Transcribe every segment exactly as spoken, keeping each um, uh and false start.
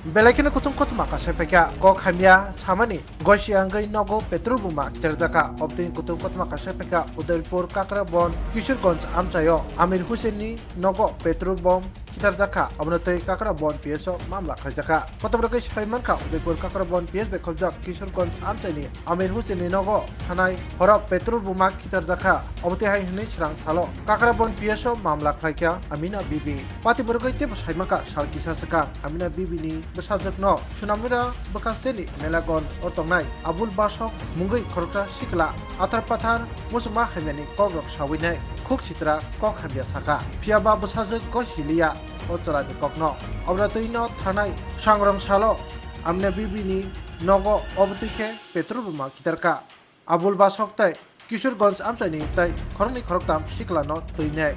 Belai kheno kutung kothoma kasai paikha. Kok hamya samani gosi angwi nogo petrol buma kiterjakha. Obtwi kutung kothoma kasai paikha Udaipur Kakrabon Kishorganj amchaio Amir Hussain ni nogo petrol bom kitarjakha. Obono twi Kakrabon P S o mamla khlaijakha. Kothoma rwgwi sai mankha Udaipur Kakrabon P S bai khobjak Kishorganj amchaini Amir Hussain ni nogo thanai horo petrol buma kitarjakha. Obo twi hai hwnwi swrang salo Kakrabon P S o mamla khlaikha Amina Bibi. Pati borogwi teibo saimankha sal kisa swkang Amina Bibi ni bwsajwkno Sunamura bwkhakteni Melagon o tongnai Abul Basok mungwi khoroksa sikla athar pathar muchungma hamyani kokrok sawi nai khuk sitra kok hamya saka. Phiya ba bwsajwk gosi liya o chwraini kokno. Obra twino thanai sangrong salo Amina Bibi ni nogo obo twi khe petrol buma kitarka. Abul Basok tei Kishorganj amchaini tei khoroknwi khoroktham siklano twi nai.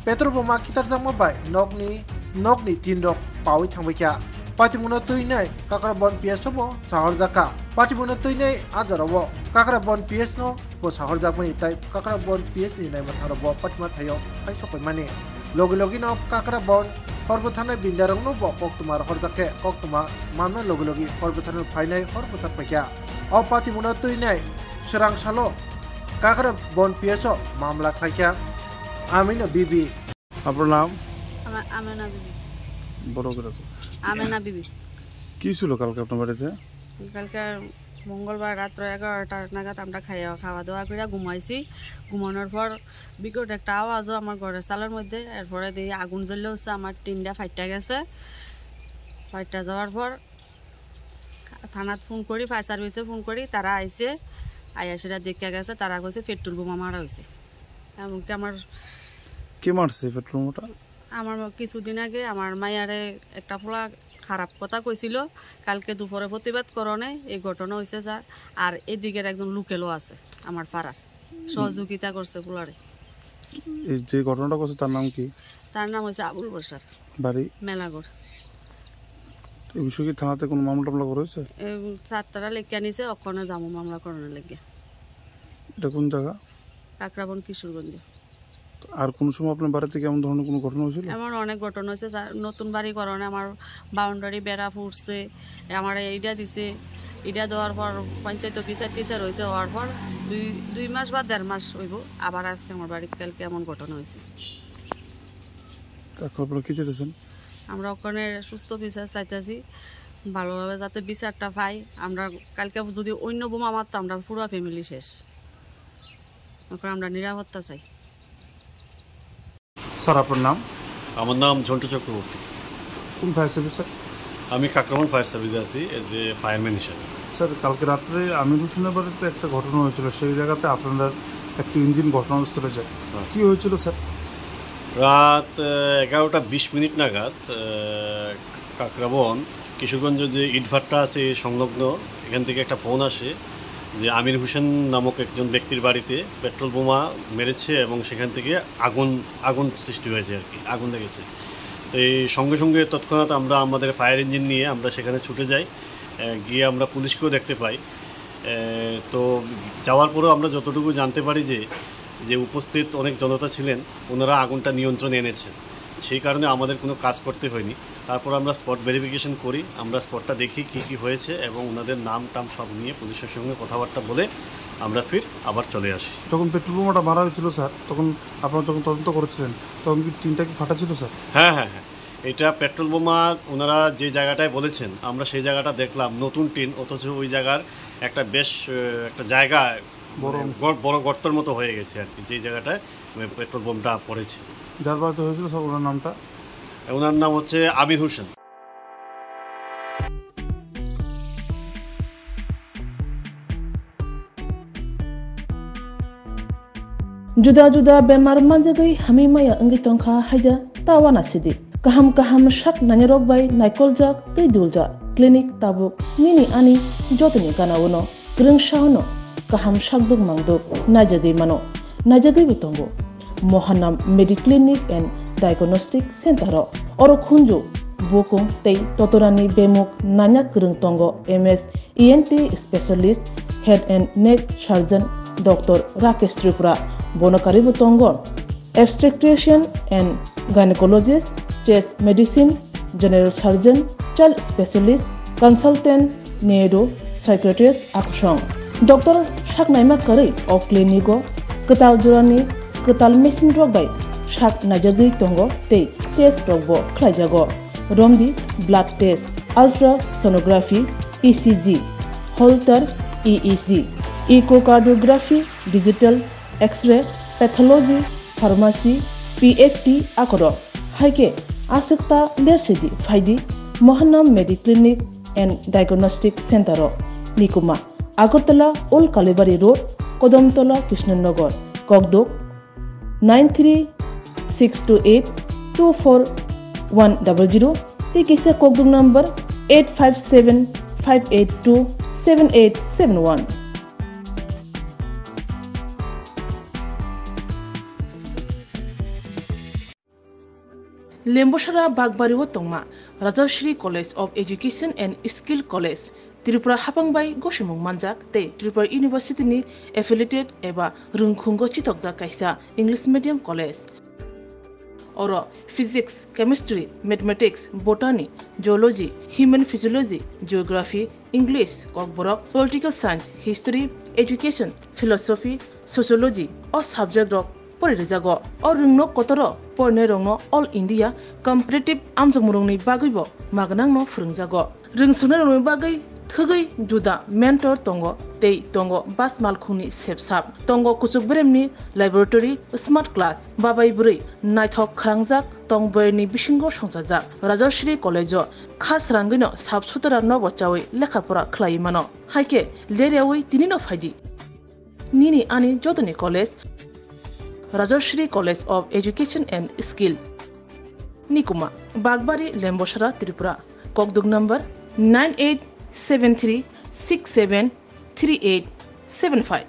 Petrol buma kitarjakma bai nokni, nokni tin rok pawi thangbaikha. Patimungno twi nai Kakrabon P S o bo sahorjakha. Patimungno twi nai a jorao Kakrabon P S no bo sahorjakmani tei Kakrabon P S ni naima thangrokbo patima thaio phai sokpaimani. Logi logino Kakrabon hor bwtharnai bindarokno bo koktwma rohorjak khe koktwma manna logi logi hor bwtharnai phainai hor bwthar paikha. O patimungno twi nai swrang salo Kakrabon P S o mamla khlaikha Amina Bibi. আপনার নাম? আমা-, আমেনা বিবি। বড় করে তো। আমেনা বিবি। কি ছিল কালকে আপনার বাড়িতে? কালকে মঙ্গলবার রাত্র এগারোটা নাগাদ আমরা খাইয়া, খাওয়া দাওয়া করে ঘুমাইছি। ঘুমানোর পর বিকট একটা আওয়াজও আমার ঘরের চালের মধ্যে। এরপরে দেখি আগুন জ্বললে হচ্ছে আমার টিনটা ফাইটটা গেছে। ফাইটটা যাওয়ার পর থানাত ফোন করি, ফায়ার সার্ভিসে ফোন করি, তারা আইছে, আইয়া সেটা দেখে গেছে, তারা কইছে পেট্রোল বোমা মারা হয়েছে। এমনকি আমার কে মারছে পেট্রোল বোমাটা? আমার মা-, কিছুদিন আগে আমার মায়ারে একটা পোলা খারাপ কথা কইছিল, কালকে দুপুরে প্রতিবাদ করণে এই ঘটনা হয়েছে স্যার। আর এদিকের একজন লোকালও আছে আমার পাড়ার, সহযোগিতা করছে পোলারে। এই যে ঘটনাটা করছে তার নাম কি? তার নাম হচ্ছে আবুল বশর। বাড়ি? মেলাগড়। এই বিষয়ে কি থানাতে কোনো মামলা টামলা করা হয়েছে? এই চারতারা লেখিয়া নিছে, অক্ষণে যাবো মামলা করানোর লেগে। এটা কোন জায়গা? কাকরাবন কিশোরগঞ্জ। আর কোনো সময় আপনার বাড়িতে কি এমন ধরনের কোনো ঘটনা হয়েছিল? এমন অনেক ঘটনা হয়েছে, যা-, নতুন বাড়ি করানো, আমার বাউন্ডারি বেড়া ফুটছে, আমার ইটা দিছে, ইটা দেওয়ার পর পঞ্চায়েত অফিসার টিচার হয়েছে, হওয়ার পর দুই, দুই মাস বা দেড় মাস হইব, আবার আজকে আমার বাড়িতে কালকে এমন ঘটনা হয়েছে। এখন আপনারা কি চাইতেছেন? আমরা ওখানে সুস্থ বিচার চাইতেছি, ভালোভাবে যাতে বিচারটা পাই। আমরা কালকে যদি অন্য বোমা মারতো, আমরা পুরো ফ্যামিলি শেষ। এখন আমরা নিরাপত্তা চাই। স্যার, আপনার নাম? আমার নাম ঝন্টু চক্রবর্তী। কোন ফায়ার সার্ভিস, স্যার? আমি কাকরামান ফায়ার সার্ভিসে আছি, এজ এ ফায়ারম্যান হিসাবে। স্যার, কালকে রাত্রে আমির হোসেনের বাড়িতে একটা ঘটনা হয়েছিল, সেই জায়গাতে আপনারা একটা ইঞ্জিন ঘটনাস্থলে যায়। হ্যাঁ। কি হয়েছিল, স্যার? রাত, আহ, এগারোটা বিশ মিনিট নাগাদ, আহ, কাকরাবন, কিশোরগঞ্জ যে ইটভাট্টা আছে সংলগ্ন, এখান থেকে একটা ফোন আসে যে আমির হোসেন নামক একজন ব্যক্তির বাড়িতে পেট্রোল বোমা মেরেছে এবং সেখান থেকে আগুন, আগুন সৃষ্টি হয়েছে আর কি, আগুন লেগেছে। তো এই সঙ্গে সঙ্গে তৎক্ষণাৎ আমরা আমাদের ফায়ার ইঞ্জিন নিয়ে আমরা সেখানে ছুটে যাই। আহ, গিয়ে আমরা পুলিশকেও দেখতে পাই। আহ, তো যাওয়ার পরেও আমরা যতটুকু জানতে পারি যে, যে উপস্থিত অনেক জনতা ছিলেন, ওনারা আগুনটা নিয়ন্ত্রণে এনেছেন। সেই কারণে আমাদের কোনো কাজ করতে হয়নি। তারপর আমরা স্পট ভেরিফিকেশন করি, আমরা স্পটটা দেখি কী কী হয়েছে এবং ওনাদের নাম টাম সব নিয়ে পুলিশের সঙ্গে কথাবার্তা বলে আমরা ফির আবার চলে আসি। যখন পেট্রোল বোমাটা মারা হয়েছিল, স্যার, তখন আপনারা যখন তদন্ত করেছিলেন, তখন কি টিনটা কি ফাটা ছিল, স্যার? হ্যাঁ, হ্যাঁ, হ্যাঁ। এটা পেট্রোল বোমা ওনারা যে জায়গাটায় বলেছেন, আমরা সেই জায়গাটা দেখলাম, নতুন টিন, অথচ ওই জায়গার একটা বেশ, আহ, একটা জায়গা, বড় মানে, অংশ। গর-, বড় গর্তের মতো হয়ে গেছে আর কি, যে জায়গাটায়, মানে, পেট্রোল বোমটা পড়েছে। যার বাড়িতে হয়েছিল, স্যার, ওনার নামটা? ওনার নাম হচ্ছে আমির Hossain. Juda juda bemar manjagwi hamwi maya wngwi tongkha haida ta uanasidi. Kaham kaham sak nainarok bai naikoljak tei duljak clinic tabuk nini ani jotoni gana-o no kwrwngsa-o no kaham sakduk mangduk naijagwi mano, naijagwibo tongo. Mohanam Mediclinic and Diagnostic Center-o oro khunju, bukung tei totorani bemuk nanya kwrwng tongo M S E N T specialist, head and neck surgeon Doctor Rakesh Tripura, bono karwibo tongo obstetrician and gynecologist, chest medicine, general surgeon, child specialist, consultant, neuro psychiatrist akusong. Doctor saknaima kwrwi o clinic o kwtal jorani kwtal machine rok bai sak naijagwi tongo tei test rok bo khlaijago. Romdi blood test, ultrasonography, E C G, Holter E E G, echocardiography, digital X-ray, pathology, pharmacy, P F T akorok. Hai khe aswk ta ler sidi phaidi Mohannam Mediclinic and Diagnostic Center o. Nikuma, Agartala Old Kalibari Road, Kodamtola, Krishnanagar, Kokduk, nine three six two eight two four one double zero, tei kisa kokduk number eight five seven five eight two seven eight seven one. Lembosara Bakbari o tongma Rajashri College of Education and Skill College, Tripura hapang bai gosimung manjak tei Tripura University ni affiliated eba rwngkhungo chitokjak kaisa English medium college. Oro physics, chemistry, mathematics, botany, zoology, human physiology, geography, English, Kokborok, political science, history, education, philosophy, sociology o subject rok pori rijago. O rwngno kotoro porinai rokno All India competitive amjokmung rokni bagwi bo magnangno phwrwngjago. Rwngsuknai rokni bagwi thwgwi juda mentor tongo tei tongo bas malkhungni sepsap. Tongo kuchuk beremni laboratory, smart class, babai bwrwi naithok khrangjak tong boyarni bisingo songchajak. Rajashri College o kha srangwino sap sutara nobo chawi lekha pora khlaiwi mano. Hai khe ler yawi tinino phaidi. Nini ani jotoni college, Rajashri College of Education and Skill. Nikuma, Bakbari, Lembosara, Tripura. Kokduk number nine eight seven three six seven three eight seven five.